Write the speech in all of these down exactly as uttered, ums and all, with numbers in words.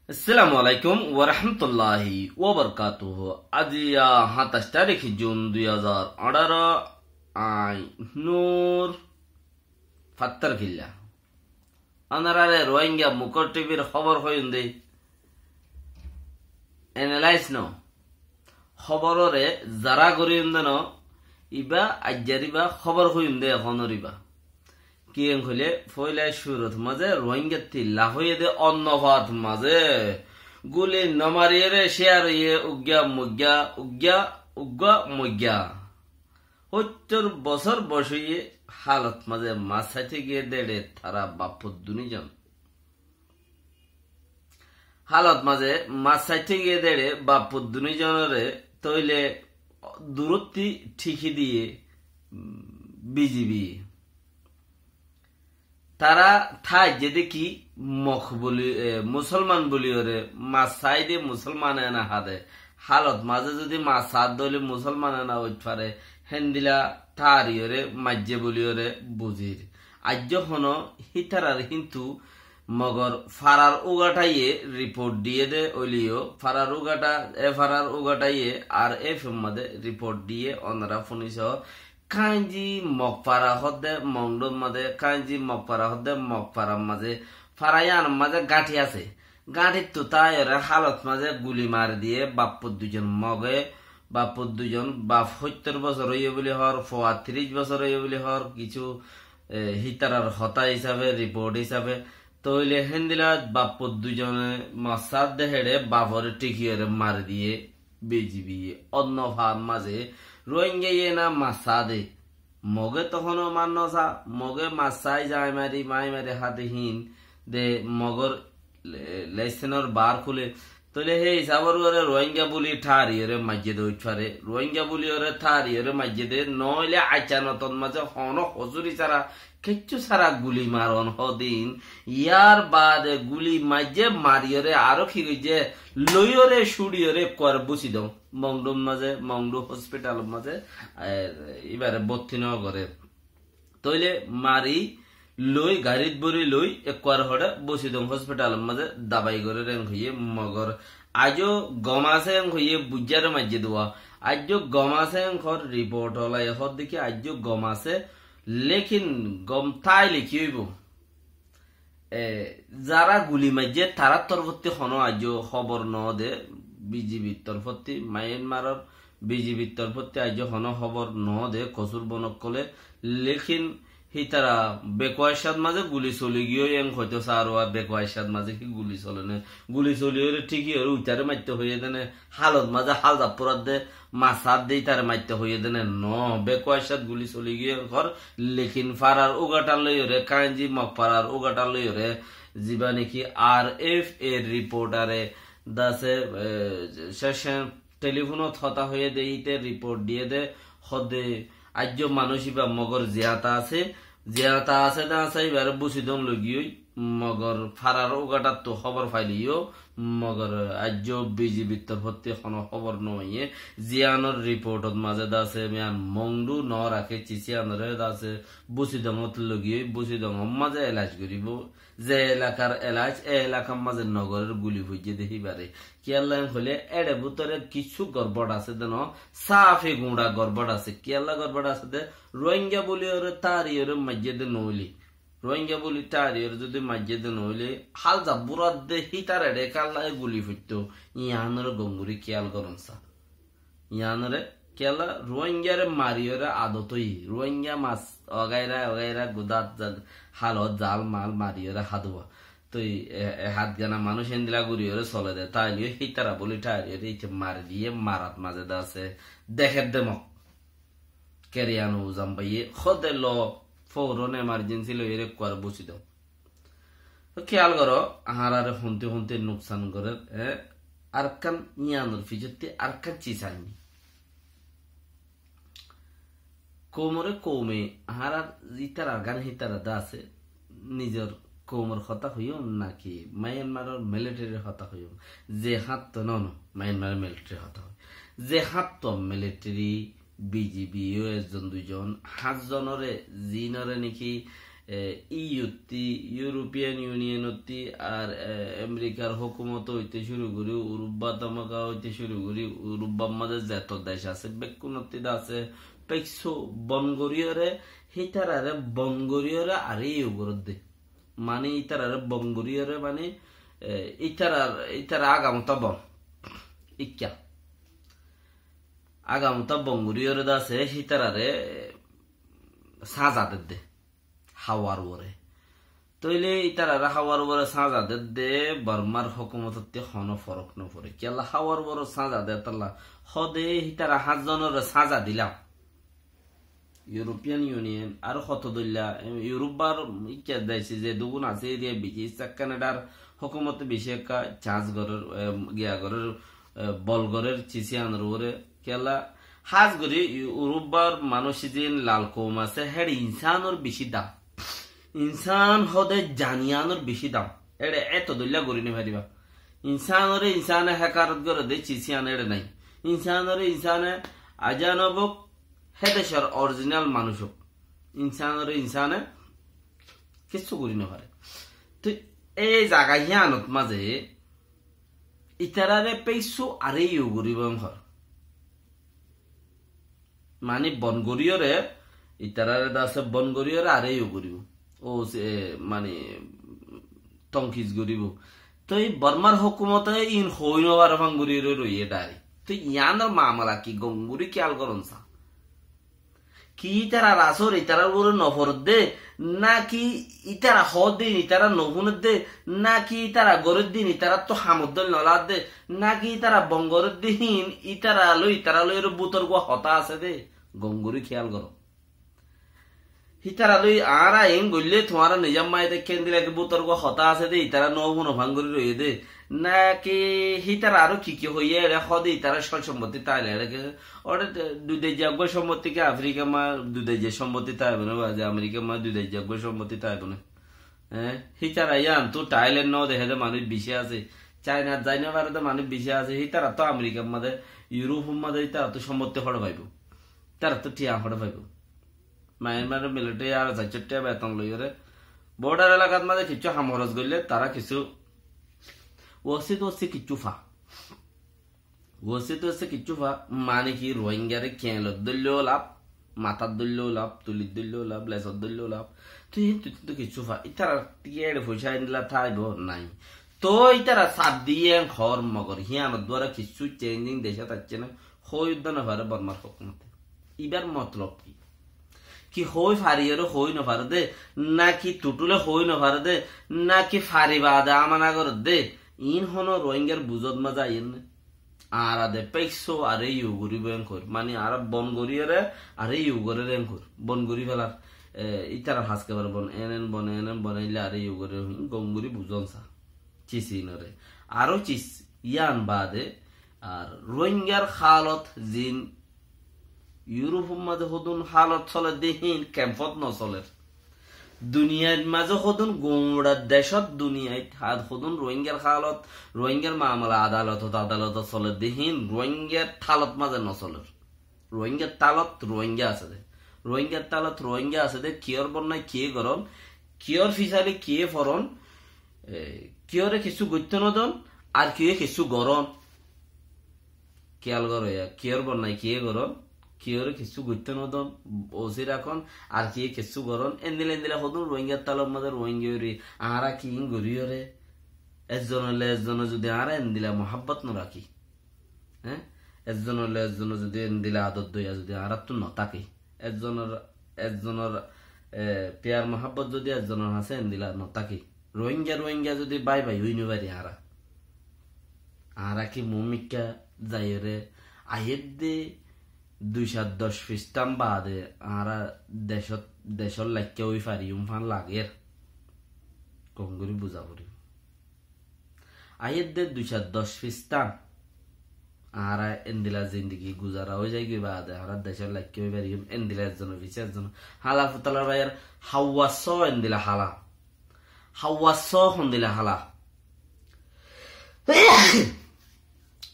Assalamu alaikum warahmatulláhi wabarakátuhu. Aijja háñtaic tarík Jun dui házar añçáro, añí Nur Fattar Killa. Ónorare Rohingya Mukor T V r hóbor hoiyum de, analyze no. Hóbororé zara goríyum de no, ibá aijjar ibá hóbor hoiyum de ehónor ibá. Kiyén hoilé, foóila cúrut mazé Rohingyattú laf óiye dé, onnofat mazé guli no mariyóre cíyar óiye, uggúa moigga, uggúa, uggúa moigga. Hóittor bosór boc óiye, hálot mazé mas sáite giyé dé tará baf-fut duní zon. Hálot mazé mas sáite giyé dé baf-fut duní zonoré, tóile durótti thíki diyé, mm, B G B. Tará tháijje dé ki Mok buli, e, Musolman buliyóre, mas sái dé Musolmane no há dé. Hálot mazé zodi mas sá dé óile Musolmane no óit fare, héndilla tháriyoré maijjé buliyóre buzir. Aijjó honó hítarar híntu Mogor farar ugathaiye riport diyé dé óileyo, farar ugatha, e farar ugathaye R F or mazé riport diyé, ónora fúniso. Kainzi Mokfara hoó dé, Mongdur mazé, Kainzi Mokfara hoó dé, Mokfarar mazé, fara yíanor mazé gáñthi asé. Gáñthittu táiyoré hálot mazé guli mari diyé, baf-fut duizon Moge, baf-fut duizon, baf hóittor bosór óiye buli hoór, fua tiríc bosór óiye buli hoór, kissú, e, hítarar hotá hísafe, riport hísafe. Tóile héndilla baf-fut duizone mas sá dé héçe baforé thíkiyoré mari diyé. B G B ye onnofat mazé Rohingyaye no mas sá dé. Moge tohóno mas no sá, Moge mas sái zai mari, mai mari há dé hín dé Mogor le-, laisenor bar kúle. Tóile hé hísabor uore Rohingya buli tháriyoré maijjé dé óit fare. Rohingya buliyóre tháriyoré maijjé dé, noóile aicanotor mazé honó hosúri sára kiccú sára guli maron hodin, yar baade guli maijjé mariyóre aró ki goijjé, loiyóre cúçiyóre ekkuwar búsi dong. Mongdur mazé, Mongdu hospitalor mazé, e, ibare bótti no goré. Tóile mari loi, garit bóri loi, ekkuwar hoçé búsi dong hospitalor mazé dabai goré reng hoiyé Mogor. Aijjó gom asé eng hoiyé buijjáre maijjé dé. Aijjó gom asé eng hoór riport olaye hoór dé ki aijjó gom asé, lékin gom táile ki óibo? E, zara guli maijjé, tarar torfótti honó aijjó hóbor no dé, B G B r torfótti, Myanmar or B G B r torfótti aijjó honó hóbor no dé, kosúr bon ókkole, lékin hítara bekuwaiccát mazé guli soli giyói, eng hoitó saá, ar bekuwaiccát mazé ki guli sole né? Guli soliyóre thíkiyoré uitaré maitté hoiyé dé né, hálot mazé hál zaffurat dé, mas sá dé ítare maitté hoiyé dé né? No, bekuwaiccát guli soli giyói eng hoór, lékin farar ugathan loiyóre, Kainzi Mokfarar ugathan loiyóre, zibá niki R F A r riportare dase, e, cécen telifónot hotá hoiyé dé, íte riport diyé dé, hoó dé aijjó manúic ibá Mogor ziyata asé, ziyata asé dé asé, ibare búsi dong loi giyói, Mogor farar ugathattu hóbor faileyó, Mogor aijjó B G B r torfótti honó hóbor no óiye, ziyánor riportot mazé dase, miyán Mongdu no rakéci, ziyánoré dase, búsi dongot loi giyói, búsi dongor mazé elaj goríbo, ze elakar elaj, e elakar mazé no gorér, guli foijjé dé híbare. Kiyólla hoilé, éçe bútore kissú gorbót asé dé no, sáfi guñça gorbót asé. Kiyólla gorbót asé dé, Rohingya buliyóre tháriyoré maijjé dé noóile. Rohingya buli tháriyoré zodi maijjé dé noóile, hál zaffurat dé hítar éçe kalla guli foitto, yiánoré gom gorí kiyál goron sa. Yiánoré kiyólla Rohingyare mariyóre adot óiye, Rohingya mas ogaira ogaira gudát za-, hálot zal mal mariyóre hádua. Toi e, e hátgana manúic endilla goríyoré sole dé, táileyó hítara buli tháriyoré íte mari diyé, marat mazé dase dekér dé Mok. Keriyano uzam baiye, hóde lo fouron emergency loiyóre ekkuwar búsi dou. Toi kiyál goró, añárare honte honte nuksan gorér, e, Arkán yiánor fijotti Arkán cis ainní. Koumore koume, añárar ítara gán hítara dase, nizor koumor hotá hoiyum naki Myanmaror militaryr hotá hoiyum? Ze hátto no, no, Myanmaror militaryr hotá hoiyum. Ze hátto military, B G B o ekzon duizon, háñtzonore, zinore niki e, E U ttí, European Union ttí, ar, e, Amerikar hókumoto óite cúru gorí, Urubba tamaka óite cúru gorí, Urubbar mazé zeto dec asé, bekkúnottí de asé, peiksu bon goríyoré, hítararé bon goríyoré aré iyó gorédde. Mani ítararé bon goríyoré, mani, e, ítarar, ítara agamotá bon. Ikká. Agamotá bon goríyoré de asé, hítararé sáñza dedde. Háwar uore. Tóile ítararé háwar uore sáñza dedde, Bormar hókumotottí honó forok noforé. Kiyólla háwar uore sáñza de tálla. Hóde hítara háñtzonoré sáñza dilam. European Union, ar hoto dóilla, em, Europe bar ikká dec ze dugun asé, eriya bicí issá Canadar hókumote bicí ekká chance gorér, em, giya gorér, e, bol gorér, cis iyanor uore. Kiyólla, hás gorí Europe bar manúic zin lal koum asé, héçe insánor bicí dam. Insán hóde jan iyanor bicí dam. Éçe eto dóilla gorí no faribá. Insánoré insáne hekarot goré de cis iyan éçe nái. Insánoré insáne ajanobok, hé decor original manúic ók. Insánoré insáne kessú gorí no faré. Toi ei zaga híyanot mazé itaráre peissú aré iyó goríbo en hor. Mani bon goríyoré, itaráre de asé bon goríyoré aré iyó goríbo. Ó se, mani, tonkis goríbo. Toi Bormar hókumote in hoi no fare fán goríyoré roiyé dhári. Toi iyanor mamala ki gom gorí kiyal goron sa. Ki ítara asór ítarar uore no foredde, náki ítara hoóddin ítara no fúnedde, náki ítara goréddin ítarattu hamot dóil no laadde, náki ítara bon gorédde hín ítara loi, ítara loi ere bútor gua hotá asé dé, gom gorí kiyal goró. Ítara loi añára eén goillé tuáñra nizam maide kendila ki bútor gua hotá asé dé, ítara no fúno fán gorí roiyé dé, náki ítara aró ki ki hoiyé ere hoóde ítara sói sombottí táile ere ke, ore dui dejja gua sombottí ki Afrika ma dui dejja sombottí táibo né, ba ze Amerika ma dui dejja gua sombottí táibo né. Hé, hítara yíantu Thailand no dehéde manúic bicí asé, China zai no farede manúic bicí asé, hítara to Amerikar mazé, Europe mazé hítara to sombottí hoçé faibo, hítara to thiañ hoçé faibo. Myanmar military ar saiccó thiañ beton loiyóre border elakat mazé kissú ham horos goille tara kissú uosi tuosi kissú fa. Uosi tuosi kissú fa, mane ki Rohingyare keñlot dóilleo laf, matat dóilleo laf, tulit dóilleo laf, lesot dóilleo laf. Toi híntu tintu kissú fa. Ítara tiya ere foicá endilla táibo nai. Toi ítara saf diye en hoór mogor híyanor duara kissú changing decót aiccé né. Hoi uddá no fare Bormar hókumote. Ibar motolob ki? Ki hoi fariyore hoi no fare de, náki tutule hoi no fare de, náki fari baade amana gore de, iín hono Rohingyar buzot maze aiyer ne? Añára de pekso are iyu goribo en hoir, mani añára bon goriyore are iyu gorer en hoir, bon gori felar, e, itarar haske bare bon, en en bon, en en bon, eilla are iyu gorer, gom gori buzon sa. Cis inore. Aro cis, iyan baade, ar Rohingyar halot zin Europe or maze hodun halot soler de hín kempot no soler. Duniyait maze hodun gura decot duniyait had hodun Rohingyar halot, Rohingyar mamala adalotot, adalotot soler de hín Rohingyar thalot maze no soler. Rohingyar thalot Rohingya asé de. Rohingyar thalot Rohingya asé de, kiyór bonnai kiyé goron, kiyór fisali kiyé foron, e, kiyóre kissú goitto no don, ar kiyé kissú goron. Kiyal goro ya, kiyór bonnai kiyé goron, kiyóre kissú goitto no don, osi rakon, ar kiyé kissú goron, endila endila hodun Rohingyar thalot maze Rohingya ori, añára ki in goriyore, ezzon ole ezzone zodi añára endila muhabbot no raki. Hé? Ezzon ole ezzone zodi endila adot doya zodi añárattun no táke, ezzonor, ezzonor, e, piyar muhabbot zodi ezzonor hañse endila no táke, Rohingya, Rohingya zodi bái bái ói no fari añára, añára ki muúmikka zaiyore aiyédde dui cót doc fistán baade añára decot, decot laikká ói fariyum fán lager? Gom gori buza foribo. Aiyédde dui cót doc fistán añára endila zindigi guzara ói zaigoi baade añára decot laikká ói fariyum, endila ezzonor fisé ezzon. Hala futalar baiyar hawar só endila hala. Hawar só hondila hala.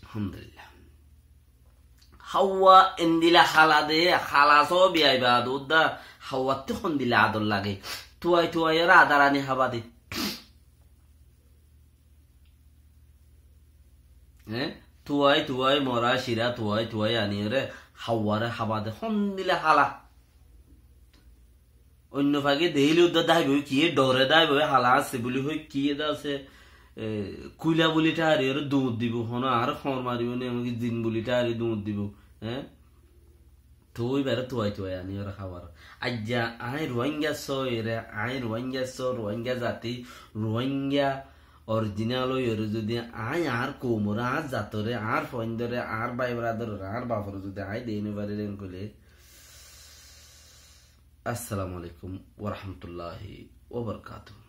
Alhamdulillah. Hawa endila hala de, hala só biyai baade udda hawattí hondila ador lage. Tuai tuai ore adar ani hába de. Eé? Tuai tuai mora cira tuai tuai aniyóre Haware hába de. Hondilla hala. Oinno fage deile udda daibo, kiyé dore daibo, hala asé buli hoi, kiyé de asé, e, kuila buli thari ore duñd dibo, hono ar hoor maribo ne, emon ki zin buli thari duñd dibo, eé? Tui bere tuai tuai aniyóre hábar. Aijja añí Ruáinga sóire, añí Ruáinga só, Ruáinga zati, Ruáinga orijinal óiyore zodi añí añár koumore, añár zatore, añár fuaindore, añár bái beradorore, añár bafore zodi añí dei no fari, en hoile, Assalamu alaikum wa rahmatullahi wa barakatuhu.